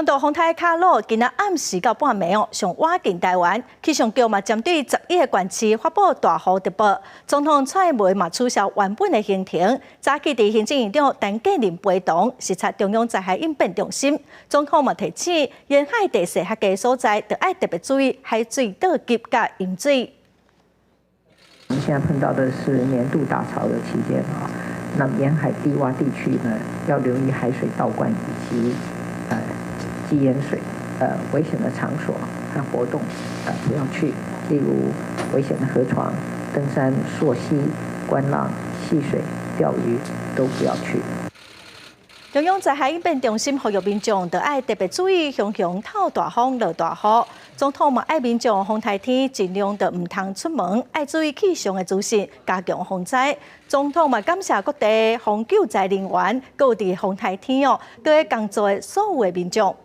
強度風颱卡努今仔暗時到半暝哦，上倚近臺灣。氣象局嘛針對11個縣市發布大雨特報。總統蔡英文嘛取消原本的行程，早起佇行政院長陳建仁陪同視察中央災害應變中心。總統嘛提醒沿海地勢較低所在，著愛特別注意海水倒急佮淹水。我們現在碰到的是年度大潮的期間啊，那麼沿海低窪地區呢，要留意海水倒灌以及積淹水，危險的場所和活動，不要去，例如危險的河床、登山、溯溪、觀浪、戲水、釣魚都不要去。中央災害應變中心呼籲民眾，著愛特別注意，常常透大風、落大雨。總統嘛愛民眾風颱天盡量就毋通出門，愛注意氣象的資訊，加強防災。總統嘛感謝各地防救災人員，閣有佇風颱天哦，閣咧工作的所有的民眾。